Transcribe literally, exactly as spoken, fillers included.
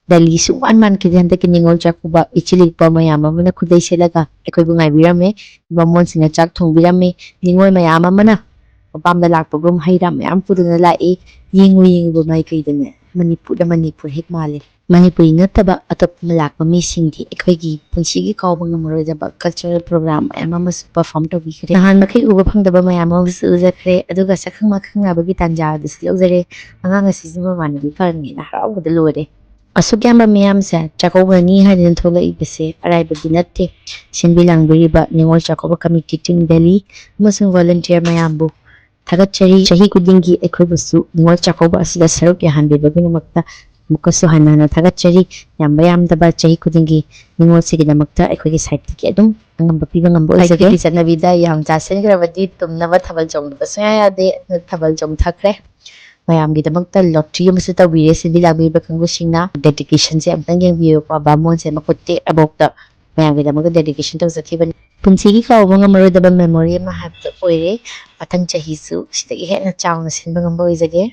ꯗꯦꯜꯂꯤ ꯁꯨꯛ ꯋꯥꯟ ꯃꯥꯟꯈꯤꯗꯦ꯫ ꯍꯟꯗꯛꯀꯤ ꯅꯤꯉꯣꯜ ꯆꯥꯛꯀꯧꯕ ꯏꯆꯤꯜ ꯏꯅꯥꯎ ꯃꯌꯥꯝ ꯑꯃꯅ ꯈꯨꯗꯩ ꯁꯦꯠꯂꯒ ꯑꯩꯈꯣꯏꯕꯨ ꯉꯥꯏꯕꯤꯔꯝꯃꯦ꯫ ꯕꯥꯃꯣꯟꯁꯤꯡꯅ ꯆꯥꯛ ꯊꯣꯡꯕꯤꯔꯝꯃꯤ꯫ ꯅꯤꯉꯣꯜ ꯃꯌꯥꯝ ꯑꯃꯅ ꯃꯄꯥꯝꯗ ꯂꯥꯛꯄꯒꯨꯝ ꯍꯩ ꯔꯥ ꯃꯌꯥꯝ ꯄꯨꯗꯨꯅ ꯂꯥꯛꯏ꯫ ꯌꯦꯡꯉꯨ ꯌꯦꯡꯉꯨꯕ ꯃꯥꯏꯀꯩꯗꯅꯦ, ꯃꯅꯤꯄꯨꯔꯗ ꯃꯅꯤꯄꯨꯔ ꯍꯦꯛ ꯃꯥꯜꯂꯤ꯫ ꯃꯅꯤꯄꯨꯔꯤ ꯅꯠꯇꯕ ꯑꯇꯣꯞꯄ ꯂꯥꯛꯄ ꯃꯤꯁꯤꯡꯗꯤ ꯑꯩꯈꯣꯏꯒꯤ ꯄꯨꯟꯁꯤꯒꯤ ꯀꯥꯎꯕ ꯉꯝꯃꯔꯣꯏꯗꯕ ꯀꯜꯆꯔꯦꯜ ꯄ꯭ꯔꯣꯒ꯭ꯔꯥꯝ ꯃꯌꯥꯝ ꯑꯃꯁꯨ ꯄꯔꯐꯣꯔꯝ ꯇꯧꯕꯤꯈ꯭ꯔꯦ꯫ ꯅꯍꯥꯟ ꯃꯈꯩ ꯎꯕ ꯐꯪꯗꯕ ꯃꯌꯥꯝ ꯑꯃꯁꯨ ꯎꯖꯈ꯭ꯔꯦ꯫ ꯑꯗꯨꯒ ꯁꯛꯈꯪ ꯃꯥꯏꯈꯪꯅꯕꯒꯤ ꯇꯥꯟꯖꯥ ꯑꯗꯨꯁꯨ ꯂꯧꯖꯔꯦ꯫ ꯑꯉꯥꯡ ꯑꯁꯤꯁꯨ ꯃꯃꯥꯟꯅꯕꯤ ꯐꯪꯉꯦꯅ ꯍꯔꯥꯎꯕꯗ ꯂꯣꯏꯔꯦ꯫ ꯑꯁꯨꯛ ꯌꯥꯝꯕ ꯃꯤꯌꯥꯝꯁꯦ ꯆꯥꯛꯀꯧꯕꯅꯤ ꯍꯥꯏꯗꯨꯅ ꯊꯣꯛꯂꯛꯏꯕꯁꯦ ꯑꯔꯥꯏꯕꯗꯤ ꯅꯠꯇꯦ꯫ ꯁꯤꯟꯕꯤ ꯂꯥꯡꯕꯤꯔꯤꯕ ꯅꯤꯉꯣꯜ ꯆꯥꯛꯀꯧꯕ ꯀꯃꯤꯇꯤ ꯇꯤꯝ ꯗꯦꯜꯂꯤ ꯑꯃꯁꯨꯡ ꯚꯣꯂꯨꯟꯇꯤꯌꯔ ꯃꯌꯥꯝꯕꯨ ꯊꯥꯒꯠꯆꯔꯤ꯫ ꯆꯍꯤ ꯈꯨꯗꯤꯡꯒꯤ ꯑꯩꯈꯣꯏꯕꯨꯁꯨ ꯅꯤꯉꯣꯜ ꯆꯥꯛꯀꯧꯕ ꯑꯁꯤꯗ ꯁꯔꯨꯛ ꯌꯥꯍꯟꯕꯤꯕꯒꯤꯗꯃꯛꯇ ꯑꯃꯨꯛꯀꯁꯨ ꯍꯟꯅ ꯍꯟꯅ ꯊꯥꯒꯠꯆꯔꯤ꯫ ꯌꯥꯝꯕ ꯌꯥꯝꯗꯕ ꯆꯍꯤ ꯈꯨꯗꯤꯡꯒꯤ ꯅꯤꯉꯣꯜꯁꯤꯒꯤꯗꯃꯛꯇ ꯑꯩꯈꯣꯏꯒꯤ ꯁꯥꯏꯠꯇꯒꯤ ꯑꯗꯨꯝ ꯑꯉꯝꯕ ꯄꯤꯕ ꯉꯝꯕ ꯑꯣꯏꯖꯒꯦ꯫ ꯃꯩꯇꯩꯒꯤ ꯆꯠꯅꯕꯤꯗ ꯌꯥꯝ ꯆꯥꯁꯤꯟꯈ꯭ꯔꯕꯗꯤ ꯇꯨꯝꯅꯕ ꯊꯥꯕꯜ ꯆꯣꯡꯗꯕ ꯁꯨꯡꯌꯥ ꯌꯥꯗꯦ꯫ ꯑꯗꯨꯅ ꯊꯥꯕꯜ ꯆꯣꯡꯊꯈ꯭ꯔꯦ꯫ ꯃꯌꯥꯝꯒꯤꯗꯃꯛꯇ ꯂꯣꯇ꯭ꯔꯤ ꯑꯃꯁꯨ ꯇꯧꯕꯤꯔꯦ ꯁꯤꯟꯕꯤ ꯂꯥꯡꯕꯤꯕ ꯀꯥꯡꯕꯨꯁꯤꯡꯅ꯫ ꯗꯦꯗꯤꯀꯦꯁꯟꯁꯦ ꯑꯝꯇꯪ ꯌꯦꯡꯕꯤꯌꯨꯀꯣ꯫ ꯕꯥꯃꯣꯟꯁꯦ ꯃꯈꯨꯠ ꯇꯦꯛꯑꯐꯥꯎꯗ ꯃꯌꯥꯝꯒꯤꯗꯃꯛꯇ ꯗꯦꯗꯤꯀꯦꯁꯟ ꯇꯧꯖꯈꯤꯕꯅꯤ꯫ ꯄꯨꯟꯁꯤꯒꯤ ꯀꯥꯎꯕ ꯉꯝꯃꯔꯣꯏꯗꯕ ꯃꯦꯃꯣꯔꯤ ꯑꯃ ꯍꯥꯏꯕꯗꯨ ꯑꯣꯏꯔꯦ꯫ ꯃꯊꯪ ꯆꯍꯤꯁꯨ ꯁꯤꯗꯒꯤ ꯍꯦꯟꯅ ꯆꯥꯎꯅ ꯁꯤꯟꯕ ꯉꯝꯕ ꯑꯣꯏꯖꯒꯦ꯫